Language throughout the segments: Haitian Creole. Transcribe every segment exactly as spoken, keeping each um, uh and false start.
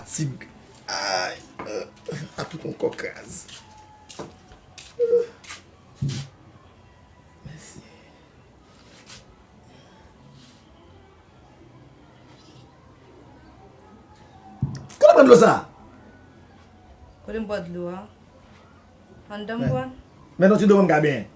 Tig. Ay, euh, atout yon kò kraz. Mèsi. Kote pran dlo sa? Kote m pran dlo a? Anndan m pran. Men yon ti dlo m ka benyen.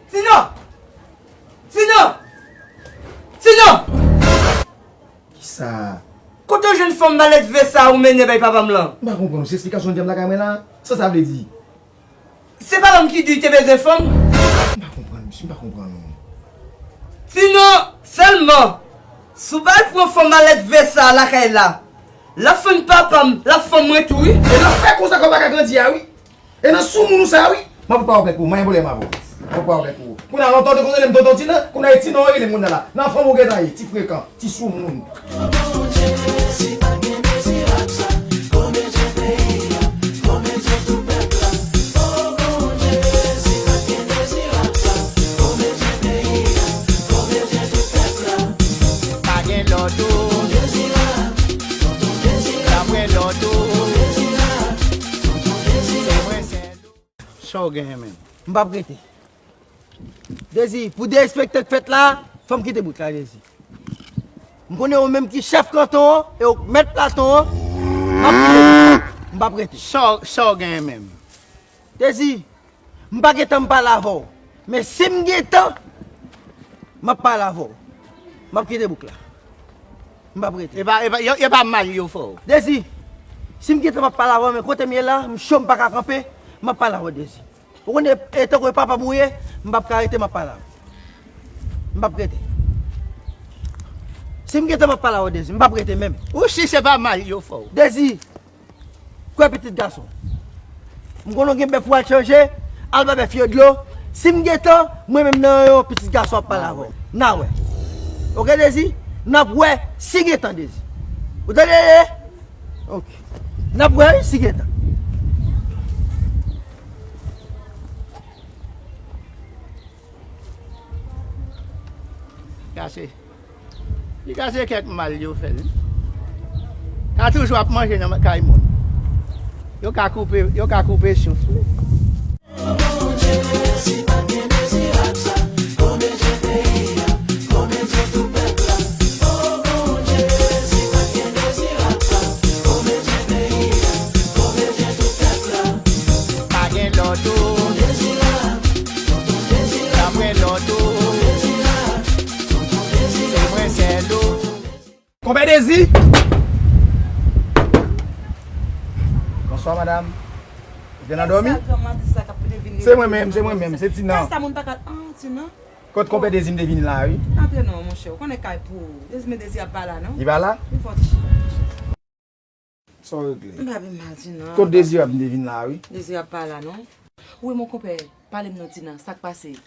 Tina! Tina! Tina! Kisa? Kote w jwenn fanm malèdve sa ou mennen bay papa m lan? M pa konprann ou. Se esplikasyon w jwenn lakay mwen la? Sa sa vle di? Se papa m ki di te bezwen fanm? M pa konprann, mesye, m pa konprann ou. Tina, sèlman, si w pa al pran fanm malèdve sa lakay la, l ap fann papa m, l ap fann mwen tou, wi. E nan fè konsa kò pa ka grandi a, wi. E nan soumoun ou sa, wi. M ap pa w kèk kou, mwen pwoblèm avè w. M ap pa w kèk kou. Kounye a lontan w te konn rele m tonton Tina, kounye a e Tina w rele m kounye a la. Nan fanm ou gentan ye, ti frekan, ti soumoun. Pa gen lòt ou. Dapre lòt ou. Se mwen sèl ou. Sa w genyen menm? M p ap rete. Dezi, pou derespekte k fèt la, fò m kite bout la, Dezi. M konnen ou menm ki chèf kanton an, e ou k mèt platon an, m ap kite bout la. M p ap rete. Sa w, sa w genyen menm? Dezi, m pa gentan m pale avè w. Men si m gentan, m ap pale avè w. M ap kite bouk la. M p ap rete. E pa, e pa, yo, yo pa mal yo fè w. Dezi, si m gentan m ap pale avè w, men kote m ye la, m cho, m pa ka kanpe, m ap pale avè w, Dezi. Ou konnen, e tankou e papa m ou ye, m p ap ka rete, m ap pale avè w. M p ap rete. Si m gentan m ap pale avè w, Dezi, m p ap rete menm. Ou si se pa mal yo fè w. Dezi, kwè pitit gason. M konnen w gen bèf ou al chanje, al ba bèf yo dlo. Si m gentan, mwen menm nan yon pitit gason ap pale avè w. N a wè. Oke, Dezi? N ap wè si gentan, Dezi. Ou tande? Oke. N ap wè, wi, si gentan. Kase. Li ka se kèk mal yo fè l, wi. Ka toujou ap manje nan kay moun. Yo ka koupe, yo ka koupe souf li. Pa gen lòt ou. Dapre lòt ou. Se mwen sèl ou. Konpè Dezi. Bonswa, madanm. Ou te nan dòmi? Se mwen menm, se mwen menm, se Tina. Kay sa moun pa ka, ah, Tina. Kot konpè Dezi m te vini la, wi. Antre non, monchè, ou konnen kay pou ou. Dezi, men Dezi ap pa la, non? Li pa la? Li fè yon ti chita. Sa w regle? M pa vin mal, Tina. Kot Dezirab m te vin la, wi. Dezirab pa la, non. Wi, mon konpè, pale m non, Tina, sa k pase?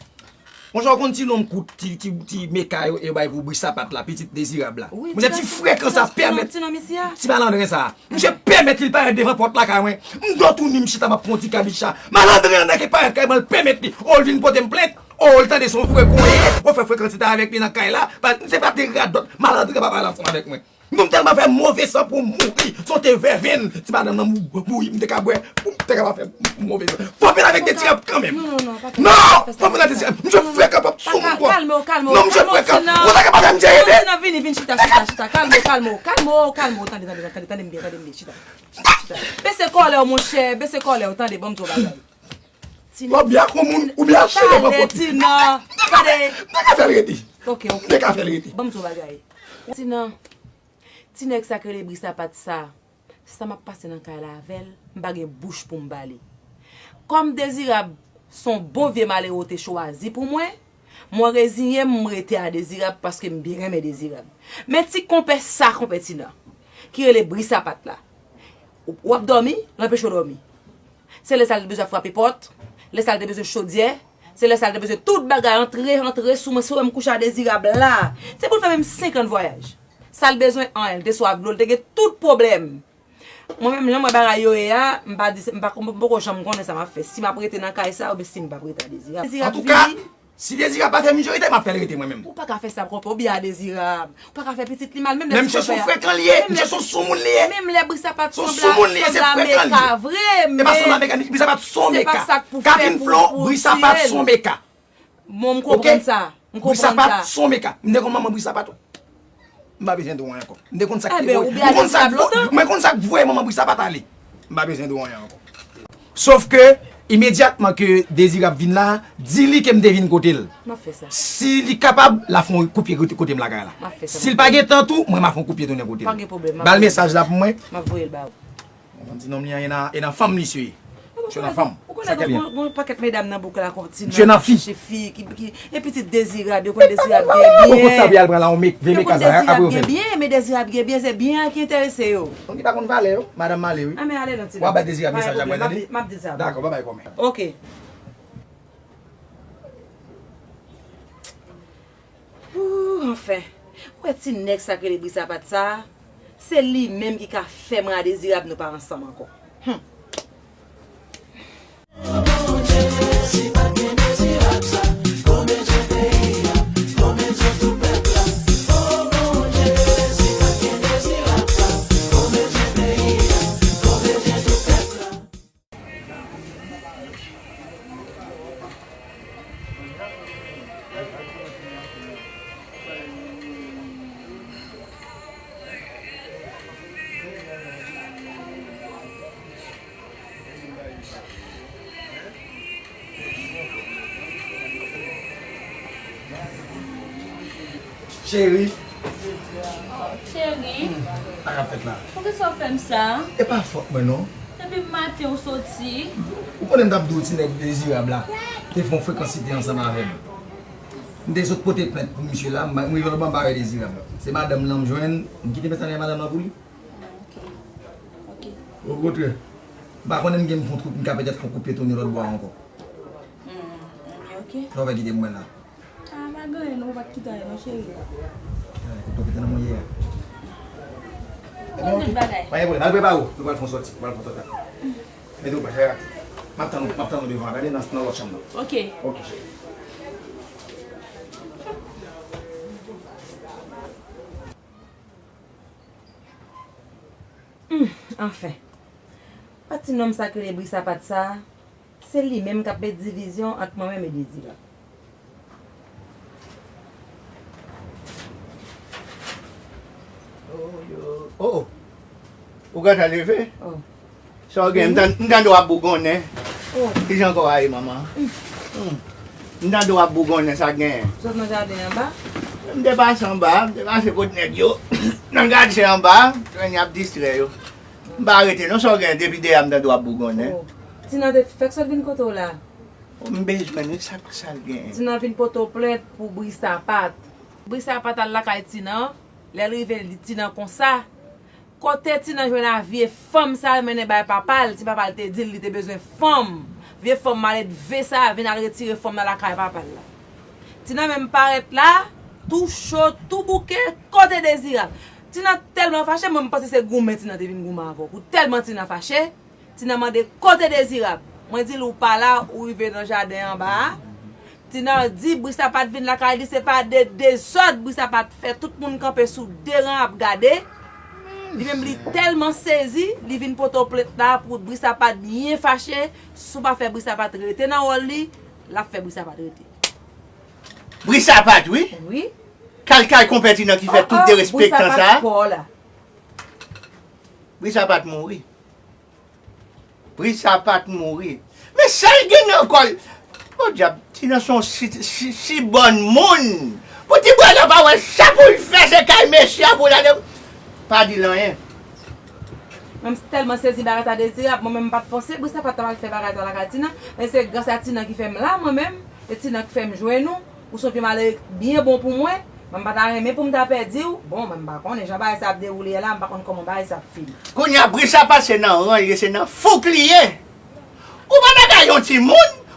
Monchè, w konn ti nonm kout, ti, ti, ti meka yo, yo bay pou bri sapat la, pitit Dezirab la. Wi, monchè, ti frekan sa pèmèt ti malandren sa. Monchè pèmèt li parèt devan pòt lakay mwen. M do touni, m chita, m ap fè yon ti kabicha. Malandren an nan ki parèt kay mwen, l pèmèt li. O, l vin pote m plent. O, l tande se yon frekan w ye. W ap fè frekantite avèk li nan kay la. Pa, se pa te radòt. Malandren pa pale ansanm avèk mwen. Non, m tèlman fè move san pou m mouri. Sote vèvenn. Ti madanm nan mou-, mouri, m te ka bwè. M te ka pa fè move san. Fò vin avèk Dezirab kanmenm. Non, non, non, papa. Non, fò vin avèk Dezirab. Misye frekan, pap sou moun, bò. Kalme w, kalme w. Non, misye frekan. Ou ta ka pa fè misye rele. Tina, vini, vin chita, chita, chita. Kalme w, kalme w, kalme w, kalme w. Tande, tande, tande, tande m byen, tande m byen, chita. Chita. Bese kòlè w, monchè, bese kòlè w, tande, ban m di w bagay. Tina, w ap byen ak yon moun, ou byen ak cheve, papa. Talè, Tina, tande. M te ka fè l rete. Ok, ok. M te ka fè l rete. Ban m di w bagay. Tina, ti nèg sa k rele Brisapat sa, sa m ap pase nan kay la avè l, m pa gen bouch pou m pale. Kòm Dezirab se yon bon vye malere w te chwazi pou mwen, mwen reziyen m, m rete a Dezirab paske m byen renmen Dezirab. Men ti konpè sa, konpè Tina, ki rele Brisapat la, w ap dòmi, l anpeche w dòmi. Se lè sa l te bezwen frape pòt, lè sa l te bezwen chodyè, Se lè sa l te bezwen tout bagay antre, antre sou mwen, si w wè m kouche a Dezirab la. Se pou l fè menm senkant vwayaj. Sa l bezwen anyen, l te swa dlo, l te gen tout pwoblèm. Mwen menm, jan m wè bagay yo ye a, m pa di, m pa, m poko janm konnen sa m ap fè. Si m ap rete nan kay sa, oubyen si m p ap rete a Dezirab. Dezirab vini. Antouka, si Dezirab pa fè majorite, m ap fè l rete mwen menm. Ou pa ka fè sa, konpè, oubyen a Dezirab. Ou pa ka fè pitit li mal, menm lè... Men misye se yon frekan li ye, misye se yon soumoun li ye. Menm lè Brisa pa t sanble a, sanble a Meka vre, men se pa sa k pou fè pou, pou tiye l. Bri sa pa t son Meka. Bon, m konprann sa. M konpran sa. Bri sa pa t son Meka. M te konn manman Bri sa pa t. M pa bezwen di w anyen ankò. M te konn sa k te voye. Mwen konn sa k voye manman Bri sa pa t ale. M pa bezwen di w anyen ankò. Sof ke, imedyatman ke Dezirab vin la, di li ke m te vin kote l. M ap fè sa. Si li kapab, l a fè yon kout pye kote, kote m lakay la. M ap fè sa. Si l pa gen tan tou, mwen m a fè yon kout pye tounen kote l. Pa gen pwoblèm, m ap voye l. Ba l mesaj la pou mwen. M ap voye l ba ou. Mwen di nonm li an, e nan, e nan fanm misye ye. Misye nan fanm. Ou konnen gon, gon pakèt medam nan bouk la, kontinye ap chèche fi ki, ki, e pitit Dezirab, yo konn Dezirab gen byen. Ou konn sa pou y al pran la, yon vye Meka sa, apre ou fè. Yo konn Dezirab gen byen, men Dezirab gen byen, se byen an ki enterese yo. Donk li pa konn valè yo, madanm m ale wi. A, men ale non, ti dam. W a bay Dezirab mesaj la pou mwen, tande? M ap di sa. Dakò, babay kòmè. Oke. Ooh, anfen, ou wè ti nèg sa k rele Brisapat sa, se li menm ki ka fè mwen a Dezirab nou pa ansanm ankò. Hum. Cheri. Cheri. Hmm, sa k ap fèt la? Poukisa w fè m sa? E pa fòt mwen non. Depi maten ou soti. Ou konnen m t ap di w ti nèg Dezirab la te fè yon frekansite ansanm avè m. M te sot pote plent pou misye la, m, m rive lòt bò m pa wè Dezirab. Se madanm lan m jwenn, m kite mesaj madanm lan pou li. Ok. Ok. Okontrè, m pa konnen m gen m fè yon kout, m ka petèt fè yon kout pye tounen lòt bò a ankò. Hmm, ok, ok. Sa w fè kite m wè la? Ah, pa gen anyen non, ou pa t kite anyen non, cheri. Ay, kote w kite nan mwen ye a? Bon, tout bagay. Pa gen pwoblèm, al prepare w. Nou pral fè yon sòti, nou pral fè yon sòti. Mete w pa, cheri. M ap tann ou, m ap tann ou devan, gade nan, nan lòt chanm nan. Ok. Ok, cheri. Hmm, anfen. Pati nonm sa k rele Brisapat sa, se li menm k ap met divizyon ant mwen menm e Dezirab. Oh, yo. Oh, oh. Ou gentan leve? Oh. Sa w gen? M tan-, m tande w ap bougonnen. Oh. Kijan kò a ye, manman? Hmm. M tande w ap bougonnen, sa k genyen? Sot nan jaden anba? M te pase anba, m te pase kot nèg yo. Nan gadyen anba, jwenn y ap distrè yo. M pa rete non, sa w gen depi deyò a m tande w ap bougonnen? Oh. Tina te fèk sot vin kote w la? Oh, m bezwen l wi, sa, sa l genyen? Tina vin pote w plent pou Brisapat. Brisapat al lakay Tina, lè l rive, li di Tina konsa, kote Tina jwenn a vye fanm sa, l mennen bay papa l, ti papa l te di l, li te bezwen fanm. Vye fanm maledve sa vin al retire fanm nan lakay papa l la. Tina menm parèt la, tou cho, tou bouke, kote Dezirab? Tina tèlman fache, mwen m panse se goumen Tina te vin goumen avè w. Pou tèlman Tina fache, Tina mande, kote Dezirab? Mwen di l, ou pa la, ou rive nan jaden anba a. Tina di, Brisapat vin lakay li, se pa de dezòd, Brisapat fè tout moun kanpe sou de ran ap gade. Li menm, li tèlman sezi, li vin pote w plent la pou Brisapat byen fache. Si w pa fè Brisapat rete nan wòl li, l ap fè Brisapat rete. Brisapat, wi. Wi. Kalkay konpè Tina ki fè tout derespektan sa. Brisapat mouri. Brisapat mouri. Men sa l gen nan kò l. Podyab, Tina se yon si, si, si bòn moun. Pou ti bwè nan pa wè sa pou l fè, se kay mesye a pou l ale. Pa di l anyen. Mwen m tèlman sezi bagay sa Dezirab, mwen menm m pa t panse Brisapat t ap al fè bagay sa lakay Tina, men se gras a Tina ki fè m la mwen menm, e Tina ki fè m jwenn ou, ou se yon fi malere byen bon pou mwen, mwen m pa ta renmen pou m ta pèdi w, bon, mwen m pa konnen jan bagay sa ap dewoule a la, m pa konn kòman bagay sa ap fini. Kounye a, Brisapat se nan ran l ye, se nan fouk li ye. Ou pa ta ka yon timoun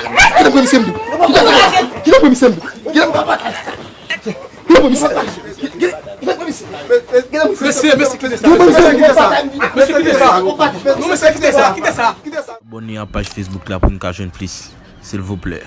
Kite m pran misye m tou. Kite m pran misye m tou. Kite m pran misye m tou. Kite m pran misye m tou. Kite m pran misye m tou. Mesye, mesye, kite sa. Kite m pran misye m tou. Mesye, kite sa. Non, mesye, kite sa, kite sa. Abòne ak paj Facebook la pou n ka jwenn plis, silvouplè.